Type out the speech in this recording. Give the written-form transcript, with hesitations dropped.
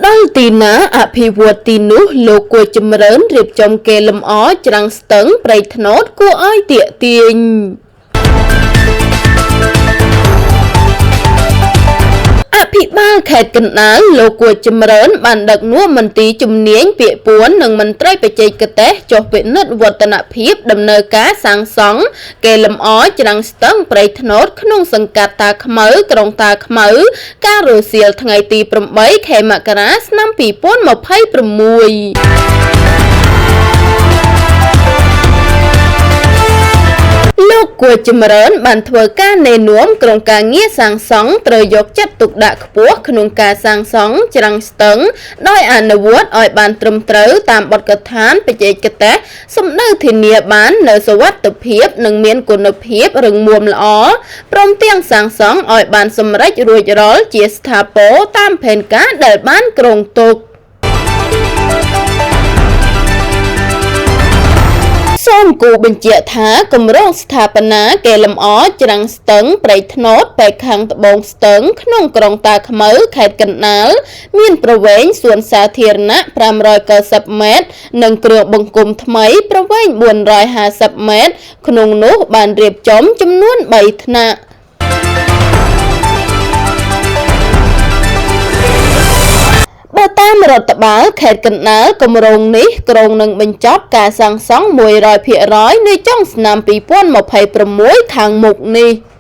ដល់ទីណាអភិវឌ្ឍទីនោះលោកគួរចម្រើនរៀបចំកែលម្អច្រាំងស្ទឹងព្រៃត្នោតគួរឲ្យទាក់ទាញអភិបាលខេត្តកណ្ដាលលោកគួចចម្រើនបានដឹកនាំមន្ទីរជំនាញពាក្យពួននិងមន្ត្រីបច្ចេកទេសចុះពិនិត្យវឌ្ឍនភាពដំណើរការសាងសង់កែលម្អច្រាំងស្ទឹងព្រៃត្នោតក្នុងសង្កាត់តាខ្មៅក្រុងតាខ្មៅកាលរសៀលថ្ងៃទី8ខែមករាឆ្នាំ2026លោកគួចចម្រើនបានធ្វើការណែនាំក្រុមការងារសាងសង់ត្រូវយកចិត្តទុកដាក់ខ្ពស់ក្នុងការសាងសង់ច្រាំងស្ទឹងដោយអនុវត្តឲ្យបានត្រឹមត្រូវតាមបទដ្ឋានបច្ចេកទេសសម្ដៅធានាបាននូវសុវត្ថិភាពនិងមានគុណភាពរឹងមាំល្អព្រមទាំងសាងសង់ឲ្យបានសម្រេចរួចរាល់ជាស្ថាពរតាមផែនការដែលបានគ្រោងទុក។សូមគូបញ្ជាក់ថាគម្រោងស្ថាបនាកែលម្អច្រាំងស្ទឹងព្រែកត្នោតប៉ែកខាងត្បូងស្ទឹងក្នុងក្រុងតាខ្មៅខេត្តកណ្ដាលមានប្រវែងសួនសាធារណៈ590ម៉ែត្រនិងគ្រឿងបង្គំថ្មីប្រវែង450ម៉ែត្រក្នុងនោះបានរៀបចំចំនួន3ថ្នាក់បើតាមរដ្ឋបាលខេត្តកណ្ដាលគម្រោងនេះគ្រោងនឹងបញ្ចប់ការសាងសង់100%នៅចុងឆ្នាំ2026ខាងមុខនេះ។